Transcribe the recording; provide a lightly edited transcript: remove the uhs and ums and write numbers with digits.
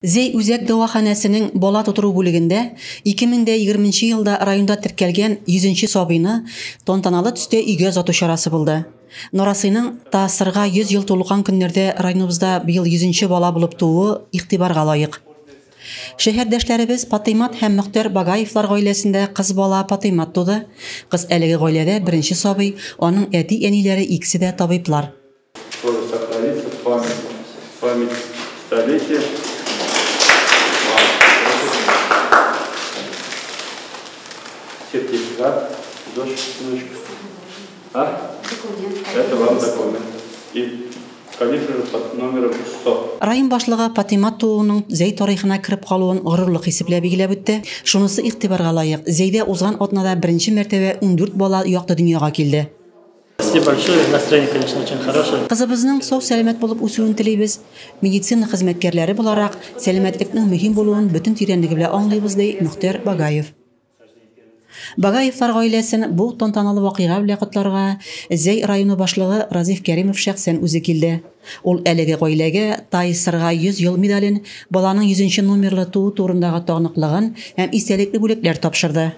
Зәй үзәк дәваханәсенең бала тутыру бүлегендә 2020 нче елда районда теркәлгән 100 нче сабыйны тантаналы төстә өйгә озату чарасы булды. Нарасыйның ТАССРга 100 ел тулган көннәрдә районыбызда быел 100 нче бала булып тууы игътибарга лаек. Шәһәрдәшләребез Патыймат һәм Мөхтәр Багаевлар гаиләсендә кыз бала Патыймат туды. Кыз әлеге гаиләдә беренче сабый, аның әти-әниләре икесе дә табиблар. Тоже сохранится в память, память столетия. Сертификат, дочь, сыночка. А? Документ. Это вам документ. И, конечно же, под номером 100. Район башлыгы Патыймат тууының Зәй тарихына кереп калуын горурлык хисе белән билгеләп үтте. Шунысы игътибарга лаек, Зәйдә узган атнада беренче мәртәбә 14 бала якты дөньяга килде. Спасибо большое, настроение, конечно, очень хорошее. Кызыбызның сау-сәламәт булып үсүен телибез. Медицина хезмәткәрләре буларак, сәламәтлекнең мөһим булуын бөтен тирәнлеге белән аңлыйбыз, ди Мөхтәр Багаев. Багаевлар гаиләсен бу тантаналы вакыйга белән котларга Зәй районы башлыгы Разиф Кәримов шәхсән үзе килде. Ул әлеге гаиләгә ТАССРга 100 ел медален, баланың 100 нче номерлы туу турындагы таныклыгын һәм истәлекле бүләкләр тапшырды.